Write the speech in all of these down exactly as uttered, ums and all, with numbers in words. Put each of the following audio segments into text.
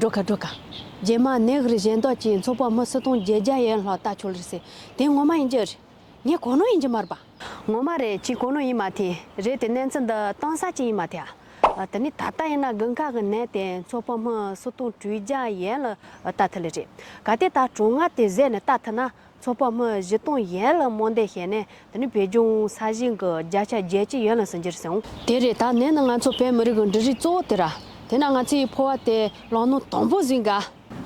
འགྲོ་ཁ་འགྲོ་ཁ། རྗེས་མ་ནད་རིགས་གཞན་དག་ཅིག་ཚོད་དཔག་མི་སུམ་སྟོང་བརྒྱད་བརྒྱ་ཡན་ལྷག་ལྟ་ཆོག་ལེ་ཟེར། དེ་ངོ་མ་ཡིན་རྒྱུ་རེད། ངས་གོ་ནོ་ཡིན་རྒྱུ་མ་རེད་པ། ངོ་མ་རེད། ཅིག་གོ་ནོ་ཡིན་མ་ཐེ་རེད། དེ་གནས་ཚུལ་འདི་གཏིང་ཟབ་ཅིག་ཡིན་མ་ཐེ་ཨ། དེ་ནི་ད་ལྟ་ཡིན་ན་དགུན་ཁ་གི་ནད་དེ་ཚོད་དཔག་མི་སུམ་སྟོང་དྲུག་བརྒྱ་ཡན་ལ་ལྟ་ཐུབ་ལེ་རེད། གལ་ཏེ་ད་གྲོན་དངུལ་དེ་བཟས་ནས་ལྟ་ཐུབ་ན། ཚོད་དཔག་མི་བཞི་སྟོང་ཡན་ལ་རྨོངས་དད་བྱས་ནས། དེ་ནི་བོད་ལྗོངས་ས་ཞིང་གི་བརྒྱ་ཆ་བརྒྱད་ཅུ་ཡན་ལ་ཟིན་གྱི་རེད་ཟེར་འོང་། དེ་རེད། ད་ནད་ནི་ང་ཚོ་བོད་མི་རིགས་ཀྱི་འབྲུ་རིགས་གཙོ་བོ་དེ་རེད། དེ་ན་ང་ཚོའི་ཕོ་བ་དེ་ལག་ནང་དང་པོ་ཟིན་ག་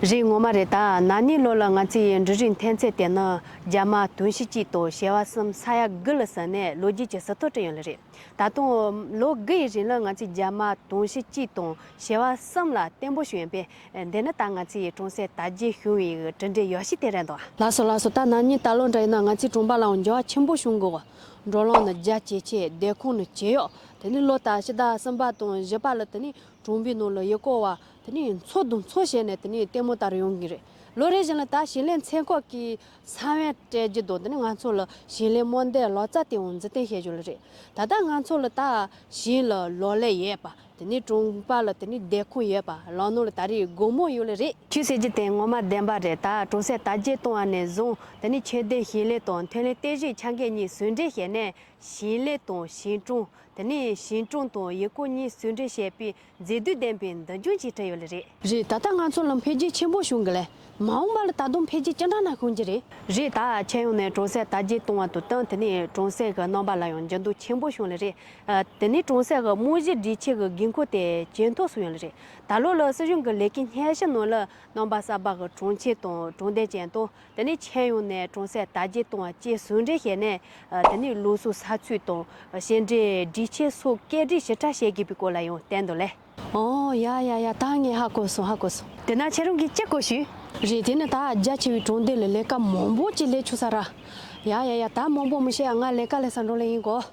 རེད། ངོ་མ་རེད། ད་ན་ནིང་ལོ་ལ་ང་ཚོའི་འབྲུ་རིགས་འཐེན་ཚད་དེ་ནི་རྒྱ་མ་དུང་ཕྱུར་གཅིག་དང་བྱེ་བ་གསུམ་ས་ཡ་དགུ་ལ་ཟིན་ནས་ལོ་རྒྱུས་ཀྱི་ཟིན་ཐོ་བྲིས་ཡོད་ལེ་རེད། ད་དུང་ལོ་དགུ་ཡི་རིང་ལ་ང་ཚོས་རྒྱ་མ་དུང་ཕྱུར་གཅིག་དང་བྱེ་བ་གསུམ་ལ་བརྟན་པོ་བྱུང་ཡོད་པས། འདི་ནི་ད་ང་ཚོའི་གྲོང་གསེབ་དར་རྒྱས་བྱུང་བའི་གྲུབ་འབྲས་ཡག་ཤོས་དེ་རེད་འདུག་ལགས་སོ་ལགས་སོ། ད་ན་ནིང་ད་ལོ་འདྲ་ཡིན་ན་ང་ཚོའི་གྲོང་པ་ལའང་འགྱུར་བ་ཆེན་པོ་བྱུང་གི། འགྲོ་ལམ་ནི་རྒྱ་ཇེ་ཆེ། སྡོད་ཁང་ནི་ཇེ་ཡག་དེ་ནི་ལོ་ལྟར་ཕྱི་ཟླ་གསུམ་པ་དང་བཞི་པ་ལ་དེ་ནི་གྲོང་པའི་ནང་ལ་ཡུལ་སྐོར་བ་དེ་ནི་ཚོགས་དང་ཚོགས་བྱས་ནས་དེ་ནི་ལྟད་མོ་ལྟ་རུ་ཡོང་གི་རེད། ལོ་རེ་བཞིན་ལ་ད་ཞིང་ལས་ཚན་ཁག་གིས་ས་བོན་སྤྲད་རྒྱུ་དང་། དེ་ནི་ང་ཚོ་ལ་ཞིང་ལས་རྨོངས་དད་ལག་རྩལ་དེའང་འཛུགས་སྐྲུན་བྱེད་རྒྱུ་ལ་རེད། ད་ལྟ་ང་ཚོ་ལ་ད་ཞིང་ལ་ལོ་ལེགས་ཡོད་པ། དེ་ནི་གྲོང་པ་ལ་དེ་ནི་སྡོད་ཁང་ཡོད་པ། ལམ་ནང་ལ་ད་རེས་སྒོར་མོ་ཡོད་ལེ་རེད། ཁྱོད་ཟེར་རྒྱུ་དེ་ངོ་མ་བདེན་པ་རེད། ད་གྲོང་གསེབ་དར་རྒྱས་གཏོང་བ་ནས་བཟུང་། དེ་ནི་ཆོས་ལྡན་ཞིང་ལས་དང་ཐོན་ལས་རྟེན་གཞི་ཆ་འགའ་གཉིས་ཟུང་འབྲེལ་བྱས་ནས། ཞིང་ལས་དང་ཞིང་གྲོང་། དེ་ནས་ཞིང་གྲོང་དང་ཡུལ་སྐོར་གཉིས་ཟུང་འབྲེལ་བྱས་པའི་མཛེས་སྡུག་ལྡན་པའི་འདུ་ལྗོངས་ཅིག་བསྐྲུན་ཡོད་ལེ་རེད། རེད། ད་ལྟ་ང་ཚོ་ལ་འཕེལ་རྒྱས་ཆེན་པོ་བྱུང་གི་ལེ། མ་འོངས་པ་ལ་ད་དུང་འཕེལ་རྒྱས་ཅི་འདྲ་ན་ཤོང་གི་རེད། རེད། ད་ཁྱོན་ཡོངས་ནས་གྲོང་གསེབ་དར་རྒྱས་གཏོང་བ་དང་བསྟུན། དེ་ནས་གྲོང་གསེབ་ཀྱི་རྣམ་པ་ལ་ཡང་འགྱུར་ལྡོག་ཆེན་པོ་བྱུང་ལེ་རེད། ཨ། དེ་ནས་གྲོང་གསེབ་ཀྱི་རྨང་གཞི་སྒྲིག་ཆས་ཀྱི་དགོས་མཁོ་དེ་ཇེ་མཐོར་སོང་ཡོད་ལེ་རེད། ད་ལོ་ལ་སྲིད་གཞུང་གི་ལས་ཀའི་སྙན་ཞུ་ནང་ལ། རྣམ་པ་གསར་པ་གི་གྲོང་ཁྱེར་དང་གྲོང་རྡལ་ཅན་དང་། དེ་ནས་ཁྱོན་ཡོངས་ནས་གྲོང་གསེབ་དར་རྒྱས་གཏོང་བ་བཅས་ཟུང་འབྲེལ་བྱས་ནས། ཨ། དེ་ནས་སློབ་གསོའི་ས་ཚིགས་དང་ཞིང་འབྲེལ་སྒྲིག་ཆས་སོགས་སྐྱེལ་འདྲེན་ཞིབ་ཕྲ་བྱེད་དགོས་པའི་སྐོར་ལ་ཡང་བསྟན་འདུག་ལེ། ཨོ་ཡ་ཡ་ཡ། ད་ངས་ཧ་གོ་སོང་། ཧ་གོ་སོང་། དེ་ན་ཁྱེད་རང་གིས་ཅི་གོ་ཞུས། རེད། དེ་ནི་ད་རྒྱ་ཆེ་བའི་གྲོང་སྡེ་ལ་ལས་ཀ་མང་པོ་ཅིག་ལས་ཆོག་ས་ར། ཡ་ཡ་ཡ། ད་མང་པོ་མི་བཤད། ང་ལས་ཀ་ལས་ས་འགྲོ་ལེ་ཡིན་གོ།